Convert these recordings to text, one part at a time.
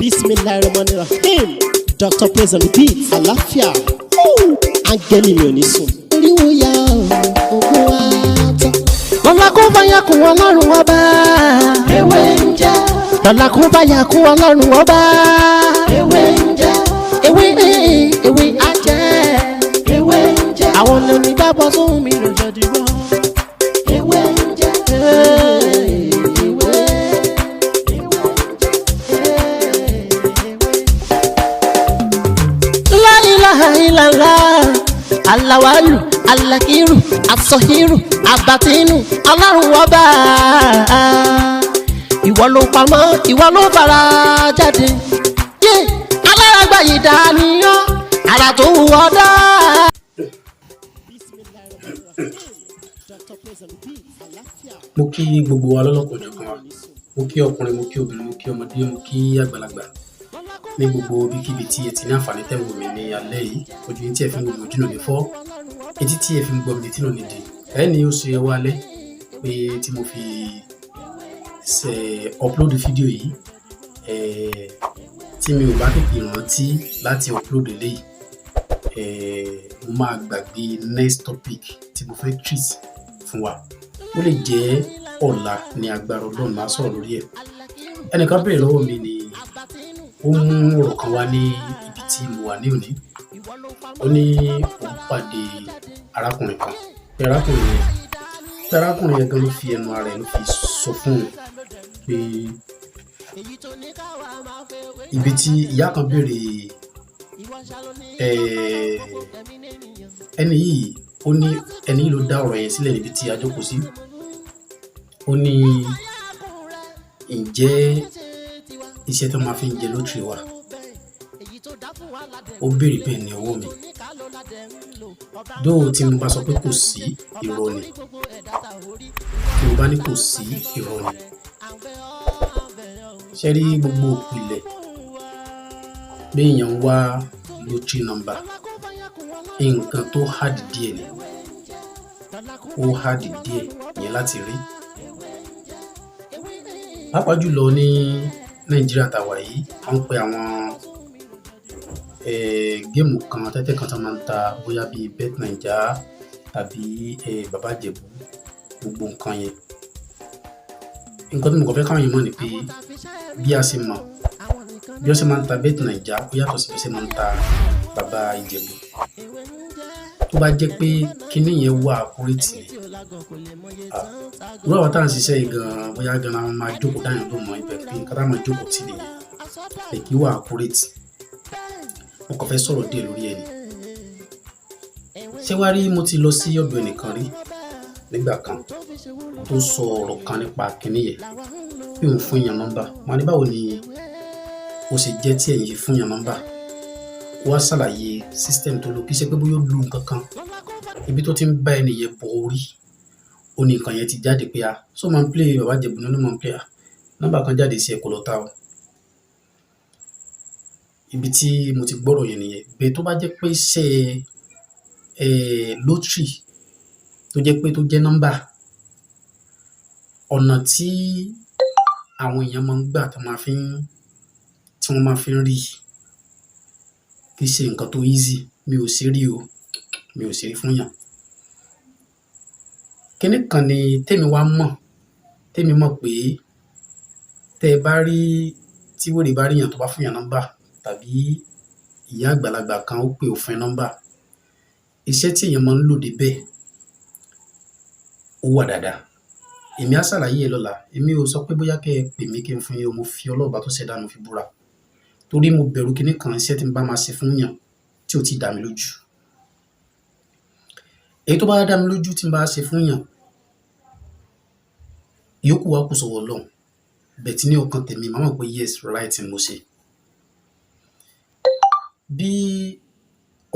Bismillahirrahmanirrahim. Dr. Praise on the beat. Àlàáfíà. Áńgẹ́lì mi ò ní sùn. Oríwo ya ògùn wa tán. Lọ́la kó bá yà kún Ọlọ́run Ọba. Ewé ń jẹ́. Lọ́la kó bá yà kún Ọlọ́run Ọba. Ewé ń jẹ́. Ewé ewé á jẹ́. Ewé ń jẹ́. Àwọn onígbàgbọ́ sóhun mi ló jẹ́ dìbò. Ewé ń jẹ́. Ewé. Ewé ń jẹ́. La ilaha illallah. Alawalu, alakiru, asọhiru, abatinu, Ọlọ́run Ọba. Ìwọ ló pamọ́, ìwọ ló fara jáde. Yé, alárágbá yìí dàníyàn, ara tó wù ọ́ dá. Mo kí gbogbo wa lọ́lọ́kan-ò-jọ̀kan wa. Mo kí ọkùnrin, mo kí obìnrin, mo kí ọmọdé, mo kí àgbàlagbà ní gbogbo ibikíbi tí ẹ ti ní àǹfààní tẹ́ ń wò mí ní alẹ́ yìí. Ojú yín tí ẹ fi ń wò mí, ojú náà ní fọ́. Etí tí ẹ fi ń gbọ́ mi, etí náà ní di. Ẹ ní ó ṣe ọwọ́ alẹ́ pé tí mo fi ṣe upload fídíò yìí, tí mi ò bá tètè rántí láti upload eléyìí, mo máa gbàgbé next topic tí mo fẹ́ treat fún wa. Ó lè jẹ́ ọ̀la ní agbára Ọlọ́run máa sọ̀rọ̀ lórí ẹ̀. Ẹnìkan béèrè lọ́wọ́ mi ni ó mú ọ̀rọ̀ kan wá ní ibi tí mo wà ní òní. Ó ní òun pàdé arákùnrin kan. Pé arákùnrin yẹn gan ló fi ẹnu ara ẹ̀ ló fi sọ fún òun pé ibi tí ìyá kan béèrè ẹni yìí, ó ní ẹni yìí ló dá ọ̀rọ̀ yẹn sílẹ̀ níbi tí a jókòó sí. Ó ní ǹjẹ́ iṣẹ́ tó máa fi ń jẹ lottery wà? Ó béèrè bẹ́ẹ̀ ní ọwọ́ mi. Though tí mo bá sọ pé kò sí, irọ́ ni. Tí mo bá ní kò sí, irọ́ ni. Ṣé rí gbogbo ìpìlẹ̀ pé èèyàn ń wá lottery number, nǹkan tó hard díẹ̀ ni. Ó hard díẹ̀ yẹn láti rí. Pàápàá jùlọ ní Nàìjíríà tá wà yìí, wọ́n ń pe àwọn game kan, tẹ́tẹ́ kan tí wọ́n máa ń ta, bóyá bí Bet Naija tàbí Bàbá Ìjẹ̀bú, gbogbo nǹkan yẹn. Nǹkan tí mo kàn fẹ́ káwọn èèyàn mọ̀ ni pé bí a ṣe mọ̀, bí wọ́n ṣe máa ń ta Bet Naija ó yàtọ̀ sí bí wọ́n ṣe máa ń ta Bàbá Ìjẹ̀bú. Tó bá jẹ́ pé kíní yẹn wà accurate ni, irú àwa tá à ń ṣiṣẹ́ yìí gan, bóyá gan la máa jókòó dáyàn lóhùn mọ́ ibẹ̀ pé nǹkan tá máa jókòó tì nìyẹn. Pé kí wà accurate. Mo kàn fẹ́ sọ̀rọ̀ díẹ̀ lórí ẹ̀ ni. Ṣé wá rí, mo ti lọ sí ọ̀dọ̀ ẹnìkan rí nígbà kan tó sọ ọ̀rọ̀ kan nípa kíní yẹn pé òun fún èèyàn nọ́mbà. Mo ní báwo ni ó ṣe jẹ́ tí ẹ̀yin fún èèyàn nọ́mbà? Ó wá ṣàlàyé system tó lò. Kì í ṣe pé bóyá ó lu nǹkan kan. Ibi tó ti ń bá ẹni yẹn bọ orí, ó ní nǹkan yẹn ti jáde pé a, ṣé o máa ń play Bàbá Ìjẹ̀bú ní? Ó ní mo ń play. À, nọ́mbà kan jáde sí ẹ, kó lọ tá o. Ibi tí mo ti gbọ́rọ̀ yẹn nìyẹn. Bẹ́ẹ̀ tó bá jẹ́ pé iṣẹ́ lottery tó jẹ́ pé tó jẹ́ nọ́mbà, ọ̀nà tí àwọn èèyàn máa ń gbà tí wọ́n máa fi ń, tí wọ́n máa fi ń rí, kì í ṣe nǹkan tó easy. Mi ò ṣe rí o. Mi ò ṣe rí fún èèyàn. Kíní kan ni tèmi wá mọ̀, tèmi mọ̀ pé tẹ bá rí tí wèrè bá rí èèyàn tó bá fún èèyàn nọ́mbà tàbí ìyá àgbàlagbà kan ó pè ó fún ẹ nọ́mbà, iṣẹ́ tí èèyàn máa ń lò débẹ̀ ó wà dáadáa. Èmi á ṣàlàyé ẹ̀ lọ́la. Èmi ò sọ pé bóyá kí ẹ pè mí kí n fún yín o. Mo fi Ọlọ́run Ọba tó ṣẹ̀dá mi fi búra. Torí mo bẹ̀rù kíní kan, iṣẹ́ tí mo bá máa ṣe fún èèyàn tí ò tí dà mí lójú. Èyí tó bá dá mi lójú tí mo bá ṣe fún èèyàn, ìyókù wá kù sọ́wọ́ Ọlọ́run. But ní ọkàn tèmi, màá mọ̀ pé yes, right ni mo ṣe. Bí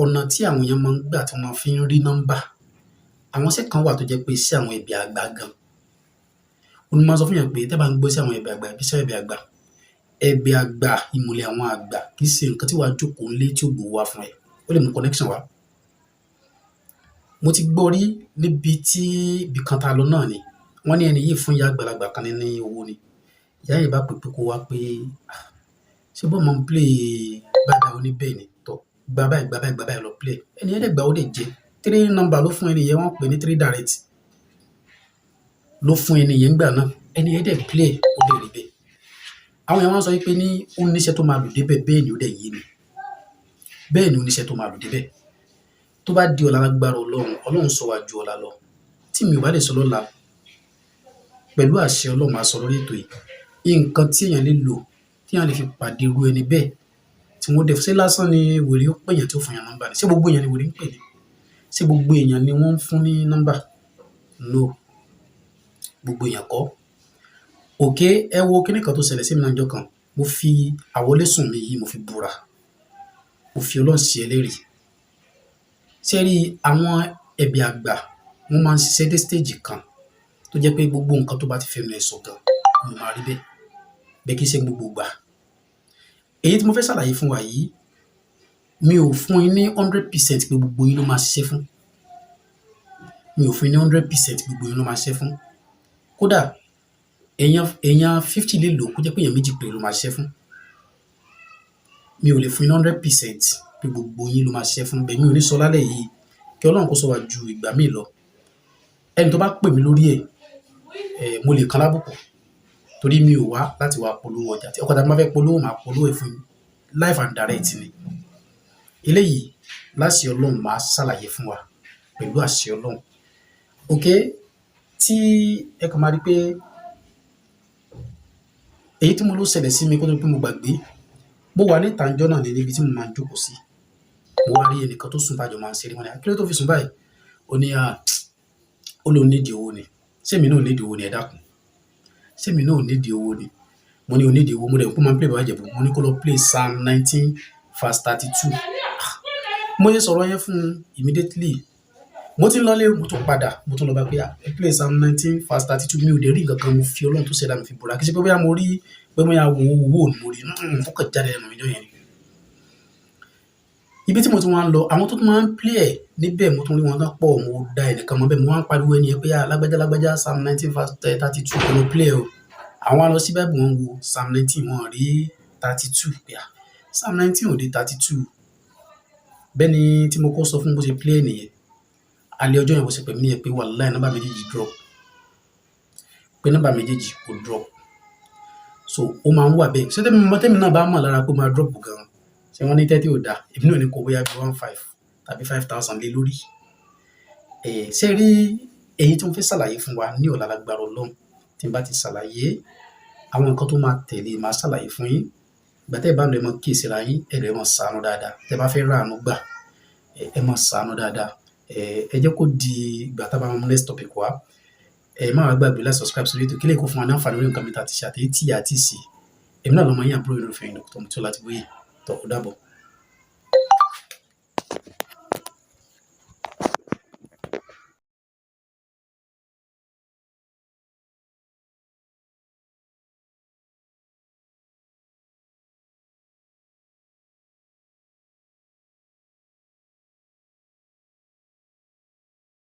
ọ̀nà tí àwọn èèyàn máa ń gbà tí wọ́n máa fi ń rí nọ́mbà, àwọn iṣẹ́ kan wà tó jẹ́ pé iṣẹ́ àwọn ẹbí àgbà gan. Ó ní máa sọ fún èèyàn pé tẹ́ bá ń gbọ́ iṣẹ́ àwọn ẹbí àgbà, bí iṣẹ́ ẹbí àgbà, ẹbí àgbà, ìmùlẹ̀ àwọn àgbà kì í ṣe nǹkan tí wàá jókòó nílé tí ó gbowó wá fún ẹ. Ó lè mú connection wá. Mo ti gbọ́ rí níbi tí ibì kan tá lọ náà ni. Wọ́n ní ẹni yìí fún ìyá àgbàlagbà kan ní owó ni. Ìyá yìí bá pè pé kó wá pé, "Ah, Ṣé bó máa ń play báyìí báyìí?" Ó ní bẹ́ẹ̀ ni. Tọ́, gba báyìí, gba báyìí, gba báyìí, lọ play. Ẹni yẹn dẹ̀ gbà, ó dẹ̀ jẹ. Three number ló fún ẹni yẹn, wọ́n pè ní three direct ló fún ẹni yẹn nígbà náà. Ẹni yẹn dẹ̀ play, ó dẹ̀ rí bẹ́ẹ̀. Àwọn èèyàn wá ń sọ wípé ní ó ní iṣẹ́ tó máa lò débẹ̀, bẹ́ẹ̀ ni ó dẹ̀ yé mi. Bẹ́ẹ̀ ni ó ní iṣẹ́ tó máa lò débẹ̀. Tó bá di ọ̀la lágbára Ọlọ́run, Ọlọ́run sọ wá ju ọ̀la lọ. Tí mi ò bá lè sọ lọ́la, pẹ̀lú àṣẹ Ọlọ́run, máa sọ lórí ètò yìí. Nǹkan tí èèyàn lè lò, tí èèyàn lè fi pàdé irú ẹni bẹ́ẹ̀, tí wọ́n dẹ̀ ṣé lásán ni wèrè ó pè èèyàn tí ó fún èèyàn nọ́mbà ni. Ṣé gbogbo èèyàn ni wèrè ń pè ní? Ṣé gbogbo èèyàn ni wọ́n ń fún ní nọ́mbà? No. Gbogbo èèyàn kọ́. Okay, ẹ wo kíní kan tó ṣẹlẹ̀ sí mi náà níjọ́ kan. Mo fi àwọlé sùn mi yìí, mo fi búra. Mo fi Ọlọ́run ṣe ẹlẹ́rìí. Ṣé ẹ rí àwọn ẹ̀bẹ̀ àgbà, wọ́n máa ń ṣiṣẹ́ dé stage kan tó jẹ́ pé gbogbo nǹkan tó bá ti fẹnu ẹ̀ sọ gan, ló máa rí bẹ́ẹ̀. Bẹ́ẹ̀ kì í ṣe gbogbo ìgbà. Èyí tí mo fẹ́ ṣàlàyé fún wa yìí, mi ò fún yín ní 100% pé gbogbo yín ló máa ṣiṣẹ́ fún. Mi ò fún yín ní 100% gbogbo yín ló máa ṣiṣẹ́ fún. Kódà èèyàn 50 lè lò ó kó jẹ́ pé èèyàn méjì péré ló máa ṣiṣẹ́ fún. Mi ò lè fún yín ní 100% pé gbogbo yín ló máa ṣiṣẹ́ fún. Bẹ́ẹ̀ mi ò ní sọ lálẹ́ yìí, kí Ọlọ́run kó sọ wá ju ìgbà míì lọ. Ẹni tó bá pè mí lórí ẹ̀, mo lè kan lábùkù torí mi ò wá láti wá polówó ọjà. Tí ọkọ̀ tí a bá fẹ́ polówó, màá polówó ẹ̀ fún yín live and direct ni. Eléyìí, láṣẹ Ọlọ́run, màá ṣàlàyé fún wa pẹ̀lú àṣẹ Ọlọ́run. Okay, tí ẹ kàn máa rí pé èyí tí mo ló ṣẹlẹ̀ sí mi kó tó di pé mo gbàgbé. Mo wà ní ìta ńjọ́ náà ní níbi tí mo máa ń jókòó sí. Mo wá rí ẹnìkan tó sùn tájọ máa ń ṣeré. Mo ní, "À, kí ló dé tó fi sùn báyìí?" Ó ní, "À, ó lóun need owó ni." Ṣé èmi náà ò need owó ni, ẹ dákun? Ṣé èmi náà ò need owó ni? Mo ní o need owó. Mo dẹ̀ mọ̀ pé ó máa ń play Baba Ìjẹ̀bú. Mo ní kó lọ play Psalm 19 verse 32. Mo ṣe sọ̀rọ̀ yẹn fún un immediately. Mo ti ń lọlé, mo tún padà, mo tún lọ bá pé, "À, ẹ play Psalm 19 verse 32." Mi ò dé rí nǹkan kan, mo fi Ọlọ́run tó ṣẹ̀dá mi fi búra. Kì í ṣe pé bóyá mo rí, pé bóyá wo owó ni mo rí. Ó kàn jáde lẹ́nu mi lọ́jọ́ yẹn ni. Ibi tí mo ti wá ń lọ, àwọn tó tún máa ń play ẹ̀ níbẹ̀, mo tún rí wọn tán pọ̀, mo dá ẹnìkan mọ̀ bẹ́ẹ̀, mo wá ń pariwo ẹni yẹn pé, "À, lágbájá, lágbájá, Psalm 19 verse 32 kó lọ play ẹ o." Àwọn wá lọ sí Bible, wọ́n wo Psalm 19, wọ́n rí 32 pé, à, Psalm 19 ò dé 32. Bẹ́ẹ̀ ni tí mo kọ́ sọ fún bó ṣe play ẹ̀ nìyẹn. Alẹ́ ọjọ́ yẹn, bó ṣe pè mí nìyẹn pé wàláì, nọ́mbà méjèèjì drop. Pé nọ́mbà méjèèjì kò drop. So ó máa ń wà bẹ́ẹ̀. Ṣé tẹ́mi náà bá mọ̀ lára pé ó máa drop gan-an? Ṣé wọ́n ní tẹ́tí ò da? Èmi náà ní kó bóyá bí one five tàbí 5,000 lé lórí. Ṣé rí èyí tí mo fẹ́ ṣàlàyé fún wa ní ọ̀la lágbára Ọlọ́run. Tí n bá ti ṣàlàyé àwọn nǹkan tó máa tẹ̀lé, màá ṣàlàyé fún yín. Ìgbà tí ẹ bá ń lọ, ẹ máa kíyèsi ara yín, ẹ dẹ̀ máa ṣàánú dáadáa. Tí ẹ bá fẹ́ rí àánú gbà, ẹ máa ṣàánú dáadáa. Ẹ jẹ́ kó di ìgbà tá a bá mú next topic wá. Ẹ má wá gbàgbé láti subscribe sórí ètò kí lè kó fún wa ní àǹfààní lórí nǹkan mi tí a ti ṣe àti èyí tí a ti ṣe. Èmi náà lọmọ yín, àbúrò yín, olólùfẹ́ yín, Dr. Mutiu Ọlátìbóyè. Tó, ó dàbọ̀.